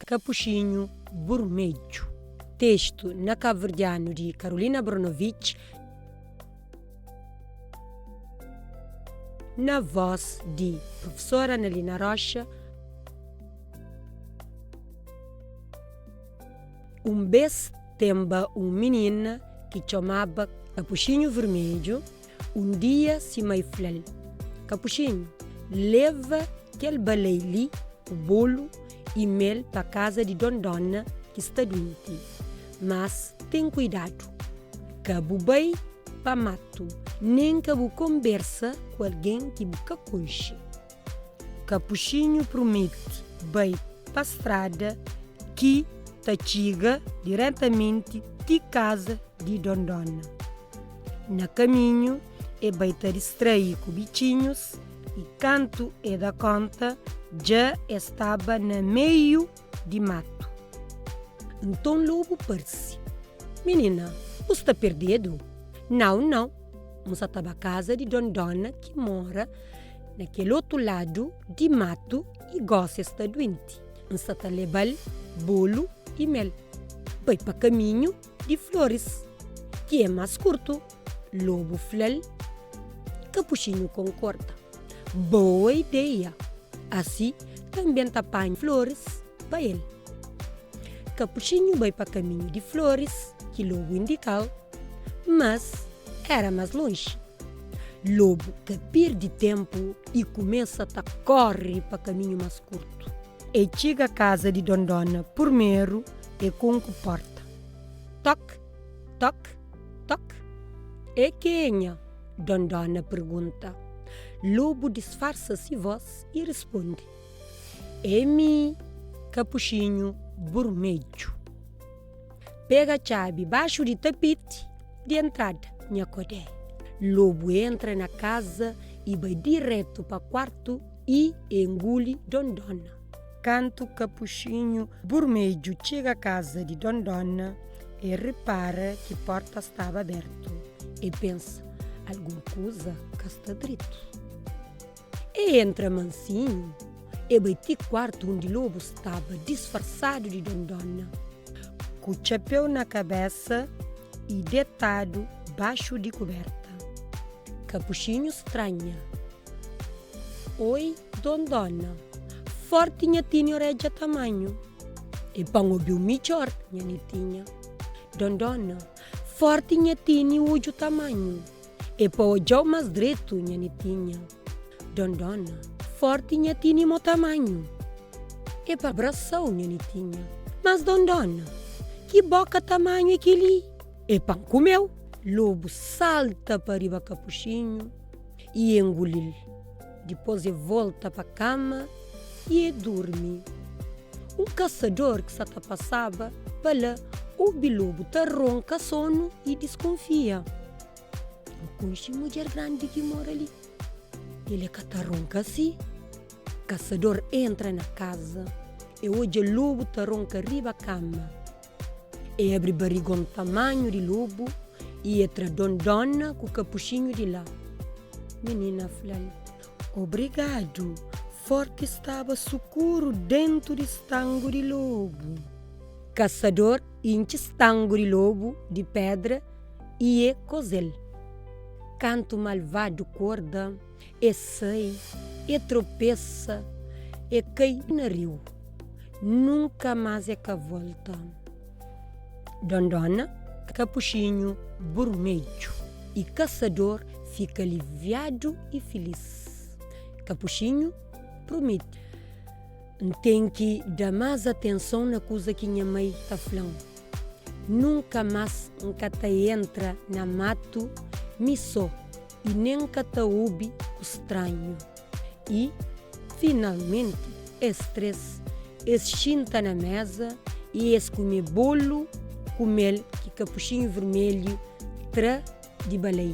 Kapuxinhu Burmedju. Testu na kabuverdianu di Carolina Abranovich, na vós di Professora Analina Rocha. Un bês tenba un minina ki txomaba Kapuxinhu Vermedju. Un dia si mai fla-l, Kapuxinhu, leva kel balei li ku bolu i mel pa kaza di Dondona ki sta duenti. Mas ten kuidadu, ka bu bai pa matu, nen ka bu konbersa ku algen ki bu ka konxe. Kapuxinhu prumete bai pa strada ki ta txiga diretamenti ti kaza di Dondona. Na kaminhu, e bai ta distrai ku bitxinhus i kantu e da konta, dja e staba na meiu di matu. Nton lobu parse, Minina, bu sta perdedu? Nau, nau, N sa ta ba kaza di Dondona ki mora na kel otu ladu di matu i gosi e sta duenti. N sa ta leba-l bolu i mel. Bai pa kaminhu di floris, ki é más kurtu. Lobu fla-l. Kapuxinhu konkorda. Boa ideia! Asi tanbe N ta panha floris pa el. Kapuxinhu bai pa kaminhu di floris ki Lobu indika-l, mas éra más lonji. Lobu ka pirdi ténpu i kumesa ta kóre pa kaminhu más kurtu. E txiga kaza di Dondona purmeru, e konku pórta. Tok, tok, tok. É kenha? Dondona pergunta. Lobu disfarsa si vós i risponde, É mi, Kapuxinhu Burmedju. Pega txabi baxu di tapiti di entrada, nha kodé. Lobu entra na kaza i bai diretu pa kuartu i e nguli Dondona. Kantu Kapuxinhu Burmedju txiga kaza di Dondona, e ripara ki porta staba abertu. E pensa, Algun kuza ka sta dretu. E entra mansinhu, e bai ti kuartu undi lobu staba disfarsadu di Dondona, ku txapéu na kabésa i detadu baxu di kubérta. Kapuxinhu stranha. Oi, Dondona, fórti nha tini orédja tamanhu. E pa N obi-u midjór, nha netinha. Dondona, fórti nha tini odju tamanhu. É pa odja-u más dretu, nha netinha. Dondona, fórti nha tini mo tamanhu. É pa brasa-u, nha netinha. Mas Dondona, ki bóka tamanhu é kel-li? É pa N kume-u! Lobu salta pa riba Kapuxinhu i e nguli-l. Dipôs e volta pa kama i e durmi. Un kasador ki sa ta pasaba pa la obi lobu ta ronka sonu i diskunfia. N konxe mudjer grandi ki mora li. El é ka ta ronka si. Kasador entra na kaza, e odja lobu ta ronka riba kama. E abri barigon tamanhu di lobu i e tra Dondona ku Kapuxinhu di la. Minina fla-l, Obrigadu, forti staba sukuru dentu di stangu di lobu. Kasador intxi stangu di lobu di pedra i e koze-l. Kantu malvadu korda, e sai, e tropesa, e kai na riu. Nunka más e ka volta. Dondona, Kapuxinhu Burmedju i Kasador fika aliviadu i filis. Kapuxinhu promete, N ten ki da más atenson na kuza ki nha mai ta fla-m. Nunka más N ka ta entra na matu mi sô i nen N ka ta obi ku stranhu. I, finalmenti, es 3, es xinta na méza i es kume bolu ku mel ki Kapuxinhu Vermelhu tra di balei.